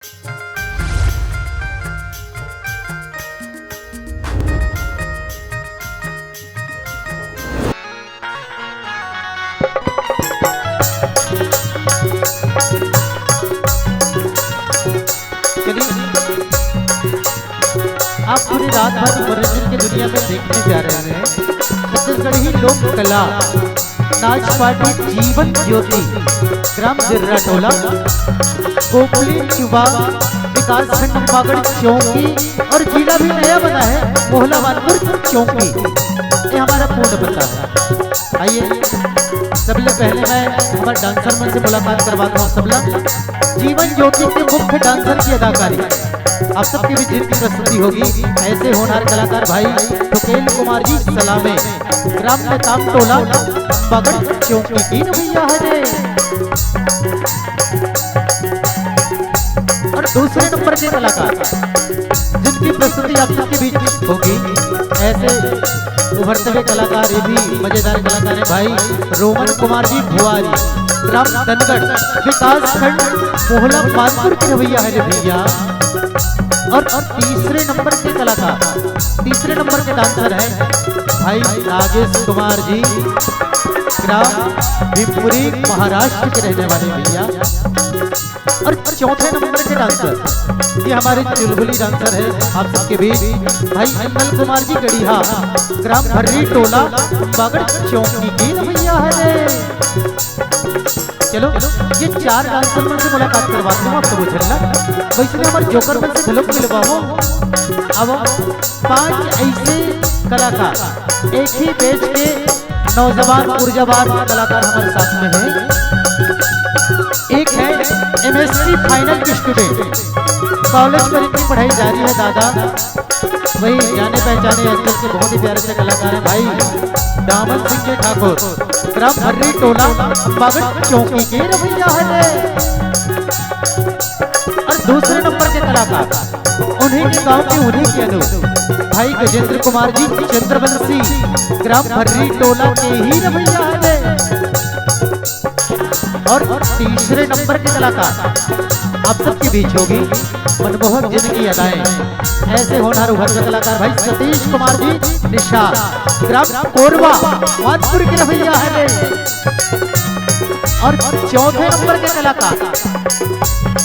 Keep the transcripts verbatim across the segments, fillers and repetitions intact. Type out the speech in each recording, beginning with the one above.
चलिए, आप पूरी रात भर मनोरंजन की दुनिया में देखने जा रहे हैं छत्तीसगढ़ी लोक कला, नाच पार्टी जीवन ज्योति, ग्राम जिर्रा टोला, कोपली चुबा, विकासखंड अम्बागढ़ चौकी, और जिला भी नया बना है, मोहला मानपुर चौकी। ये हमारा पूर्ण पता है। आइए, सबले पहले मैं हमारे डांसर मन से मुलाकात करवाता हूँ। सबला जीवन ज्योति के मुख्य डांसर की अदाकारी, आप सबके बीच जिनकी प्रस्तुति होगी, ऐसे होनहार कलाकार भाई ठुकेल कुमार जी सलामे, ग्राम नेताम टोला, अम्बागढ़ चौकी की रवैया है रे। और दूसरे नंबर के कलाकार जिनकी प्रस्तुति आप सबके बीच होगी, ऐसे उभरते हुए कलाकार, ये भी मजेदार कलाकार है भाई रोमन कुमार जी भुआरी, ग्राम धनगढ़, विकास खंड मोहला मानपुर के रवैया है रे भैया। और, और तीसरे नंबर के कलाकार, तीसरे नंबर के डांसर हैं भाई नागेश कुमार जी, ग्राम भीमपुरी, महाराष्ट्र के रहने वाले भैया। और चौथे नंबर के डांसर, ये हमारे चुलबुली डांसर है आप सबके बीच, भाई अनिल कुमार जी गढ़िया, ग्राम भर्री टोला, अम्बागढ़ चौकी की रवैया है रे। चलो, ये चार डांसर मन से मुलाकात करवा दूँ आप सबो झन ला। वैसे हमारे जोकर मन से घलोक मिलवाओ। अब पांच ऐसे कलाकार, एक ही बैच के नौजवान ऊर्जावान कलाकार हमारे साथ में हैं। एक है एमएससी फाइनल के स्टूडेंट, कॉलेज पर इनकी पढ़ाई जारी है दादा। वही जाने पहचाने आजकल के बहुत ही प्यारे से कलाकार हैं भाई दामन सिंह के ठाकुर, ग्राम भर्री टोला, अम्बागढ़ चौकी के रवैया है रे। और दूसरे नंबर के कलाकार उन्हीं के गांव के, उन्हीं के अनु, भाई गजेंद्र कुमार जी चंद्रवंशी, ग्राम भर्री टोला के ही रवैया है रे। और तीसरे नंबर के कलाकार आप सबके बीच होगी मनमोहक जिनकी अदाएं, ऐसे होनहार उभरते कलाकार भाई सतीश कुमार जी निषाद, ग्राम कोरबा, मानपुर के रवैया है रे। और चौथे नंबर के कलाकार,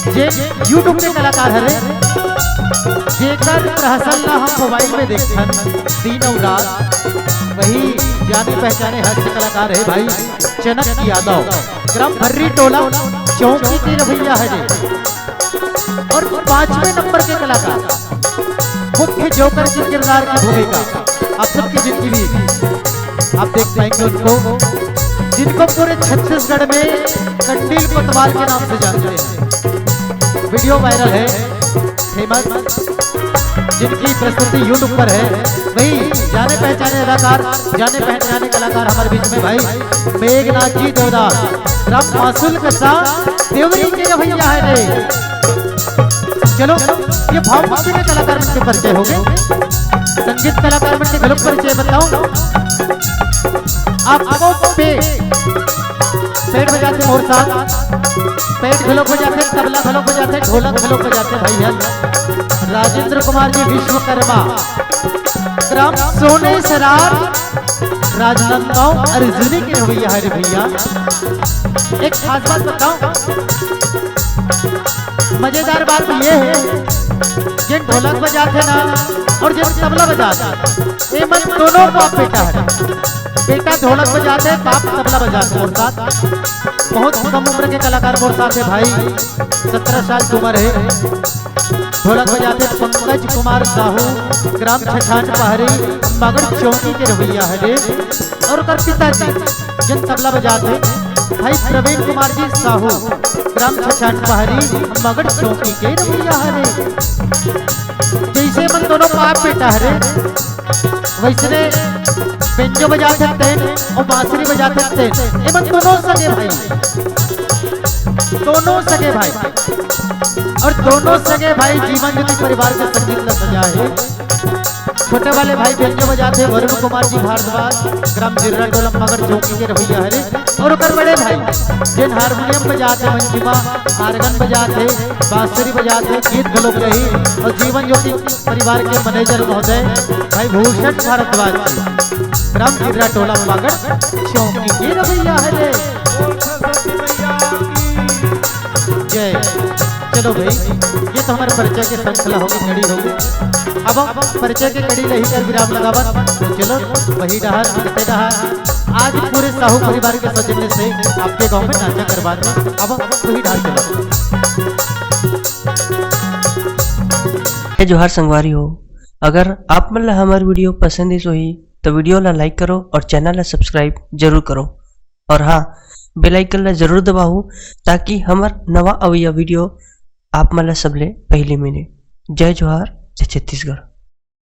जे YouTube के कलाकार हरे, जेकर प्रहसन ला हम मोबाइल में देखथन दिन अउ रात, वही जाने पहचाने हस्त कलाकार है भाई चनक यादव, ग्राम भर्री टोला, चौकी के रवैया है जे। और पांचवें नंबर के कलाकार, मुख्य जोकर के किरदार की भूमिका आप सबकी जिंदगी में आप देख पाएंगे उनको, जिनको पूरे छत्तीसगढ़ में कंडील कोतवाल के नाम से जानते हैं। वीडियो वायरल है, फेमस, जिनकी प्रस्तुति YouTube पर है। वही जाने पहचाने अदाकार, जाने पहचाने कलाकार हमारे बीच में भाई मेघनाथ जी देवदार, राम मासूल कसा देवरी के भैया है रे। चलो, ये भाव भक्ति में कलाकार मन के परिचय हो गए। संगीत कलाकार मन के घलोक परिचय बताऊं आपको। पे पेट बजाथे मोर साथ, पेट घलोक बजाथे, तबला घलोक बजाथे, ढोलक घलोक बजाथे भैया राजेंद्र कुमार जी विश्वकर्मा, ग्राम सोने सरार, राजनांदगांव, अर्जुनी के रवैया है रे भैया। एक खास बात बताऊं, मजेदार बात ये है, जिन ढोलक बजाथे ना और जिन तबला बजाथे, ये मन दोनों बाप बेटा है। बेटा ढोलक बजाथे, बाप तबला बजाथे। मोर साथ बहुत कम उम्र के कलाकार मोर साथ है भाई, सत्रह साल की उम्र है। ढोलक बजाथे पंकज कुमार साहू, ग्राम छछान पहरी, अम्बागढ़ चौकी के रवैया है रे। और ओकर पिताजी जन तबला बजाथे भाई प्रवीण कुमार जी साहू, ग्राम छछान पहरी, अम्बागढ़ चौकी के रवैया है रे। जैसे मन दोनों बाप बेटा है रे, वैसने बेंजो बजाथे तेन और बांसुरी बजाथे तेन, ये मन दोनों सगे भाई, दोनों सगे भाई। और दोनों सगे भाई जीवन ज्योति परिवार के संगीत ला सजाए हे। छोटे वाले भाई बेंजो बजात हे वरुण कुमार जी भारद्वाज, ग्राम जिर्रा टोला मगर चौकी के रवैया हरे। और ओकर बड़े भाई जेन हारमोनियम बजात हे, मंजिमा, आर्गन बजात हे, बांसुरी बजात हे, गीत घलोक रही। और जीवन ज्योति परिवार के मैनेजर महोदय भाई भूषण भारद्वाज जी, ग्राम जिर्रा टोला मगर चौकी के रवैया हरे। जय। चलो भाई, ये तो हमारे परिचय के श्रृंखला होगी, कड़ी होगी। अब हम परिचय के कड़ी रही कर विराम लगावन। तो चलो, वही डहर, करते डहर। आज पूरे साहू परिवार के सौजन्य से आपके गांव में नाचा करवा दे। अब वही डहर चलो। जय जोहार संगवारी हो, अगर आप मन ला हमार वीडियो पसंद आइस होही, तो वीडियो ला लाइक करो और चैनल ला सब्सक्राइब जरूर करो। और हाँ, बेल आइकन ला जरूर दबाओ, ताकि हमर नवा अवैया वीडियो आप मन ला सबले पहले मिले। जय जोहार, जय छत्तीसगढ़।